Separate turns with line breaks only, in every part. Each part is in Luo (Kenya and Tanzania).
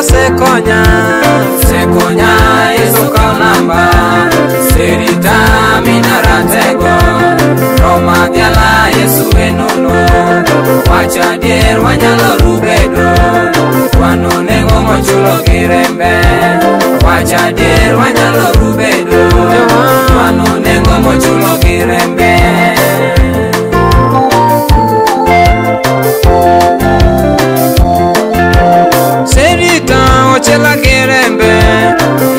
Sekonya, sekonya, Yesu kaunamba, serita minaratego, Roma diala Yesu enono, wacha dier wanyalo rubedo, wanonego mochulo girembe, wacha dier wanyalo rubedo, wanonego mochulo girembe. Chela kirembe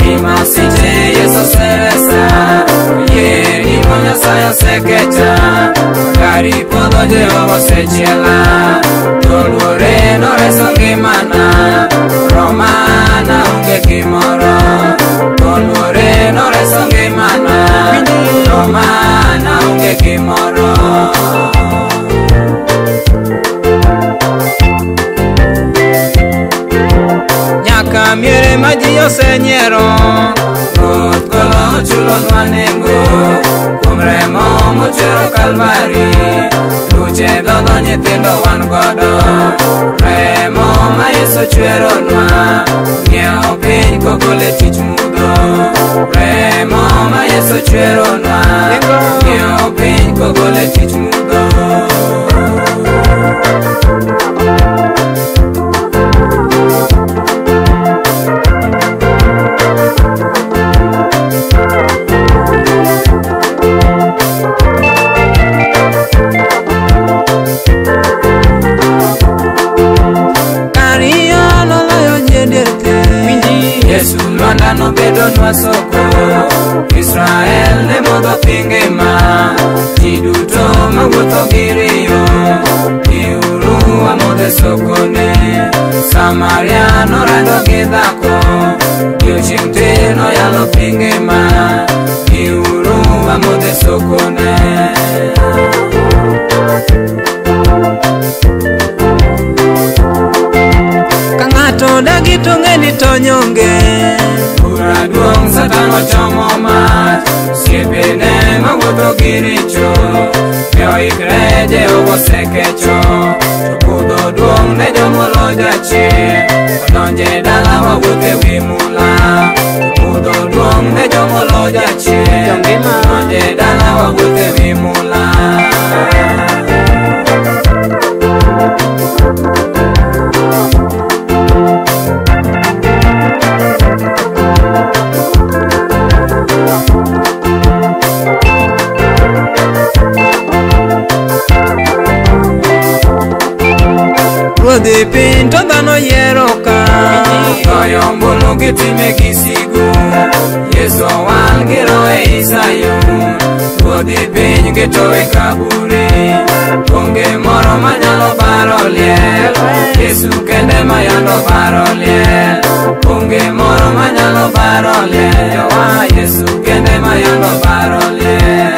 imasiche Yesu seresa yeri monya saya sekecha gari podo Jehova sechela toluore no reso ngimana romana onge gimoro toluore no reso ngimana romana onge gimoro. Miere maji osenyiero Ruoth golo chulonwa nengo kuom remo mochwero Kalvari luche dhodho nyithindo wan godo remo ma Yesu chweronwa ng'iewo piny kogole tich mudho remo ma Yesu chweronwa ng'iewo piny kogole tich mudho. Yesu lwanda nobedonwa soko Israel ne modho pi ngima ji duto mawuotho gi riyo biuru wamodh e sokone Samaria norado gi dhako odiochieng' tir noyalo pi ngima biuru wamodh e sokone. Dagi to ng'eni to nyonge Bura duong' Satan ochomo mach osiepene mawuotho gi richo be oikre Jehova osekecho to kudho duong' ne jomolo jachien odonje dala wawuotho e wi mula to kudho duong' ne jomolo jachien odonje dala wawuotho e wi mula. Ruodhi piny to dhano yiero ka goyo ombulu gitime gi sigu Yesu owal gi roho ei Sayun ruodhi piny gitowe kaburi onge moro manyalo baro liel Yesu kende mayando baro liel onge moro manyalo baro liel jowa Yesu kende mayando baro liel.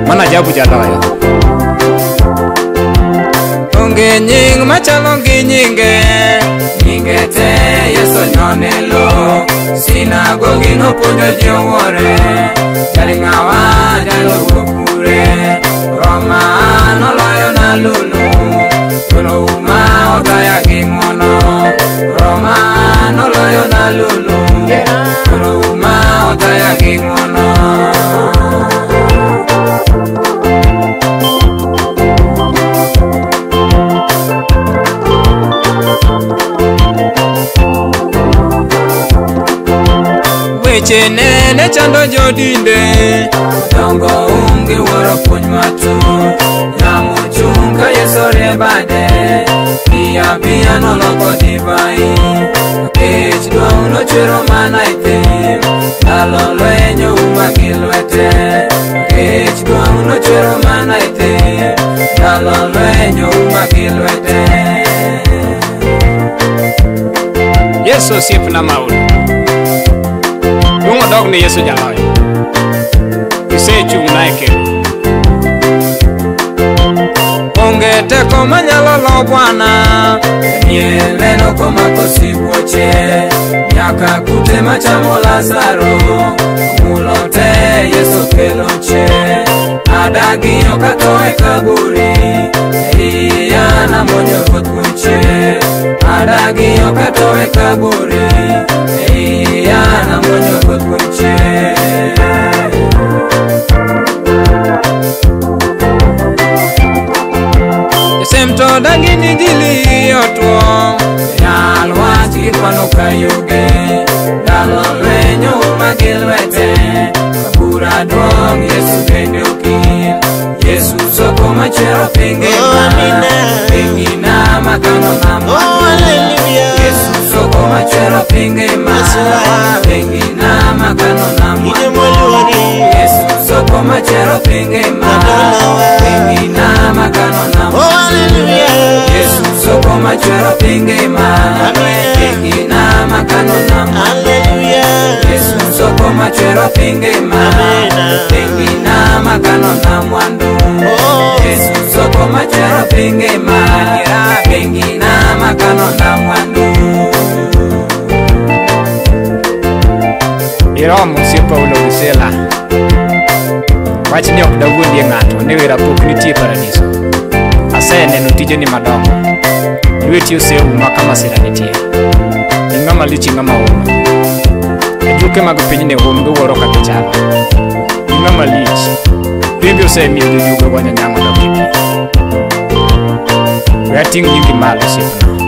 Mana ajabu jaloyo.
Onge nying machalo gi nyinge nyinge te Yesu nyonelo sinagogi nopuonjo ji owuore jaling'awa jaluwo kure Roma noloyo na lulu golo uma otaya gi ng'wono Roma noloyo na lulu golo uma otaya gi ng'wono. Weche nene chando jodinde dongo onge wuoro puonj matut yamo chung' ka Yesu rie bade Bia bia noloko divai kech duong' nochwero mana e thim ndalo lweny ouma gi lwete kech duong' nochwero mana e thim ndalo lweny ouma gi lwete.
Yesu osiepna maul. Duong' odog ne Yesu jaloyo. Osechung'na e kedo.
Onge teko manyalo lo Bwana. Daniel neno komako sibuoche, nyaka kute machamo Lazaro omulo te Yesu kelo chier. Adagi ok atho e kaburi, iya namonyo ruoth kuom chier. Adagi ok atho e kaburi, iya namonyo ruoth kuom chier. Josem to dagi ni injili otwo, yal wach gikwano ka yugi. Ndalo lweny ouma gi lwete, bura duong' Yesu bende okil. Yesu soko machwero piny ngima, piny makano na mwandu. Yesu soko machwero piny ngima, piny makano na mwandu. Yesu soko machwero piny ngima, piny makano na mwandu. Yesu soko machwero piny ngima, piny makano na mwandu. Yesu soko machwero piny ngima, piny makano na mwandu. Yesu soko machwero piny ngima, piny makano na mwandu.
Iromo osiepa Paulo Gisela. Wachni ok dawuondie ng'ato ni wera pok nitie paradiso. Aseneno tijeni madongo. Lweti oseuma ka masira nitie. In ng'ama lich, in ng'ama hum. Ajuoke mag pinyni hum giwuoro kaka ichalo. In ng'ama lich. Rembi osemiyo jojuoge gonyo nyango dok e pi. We ating' nyingi malo osiepna.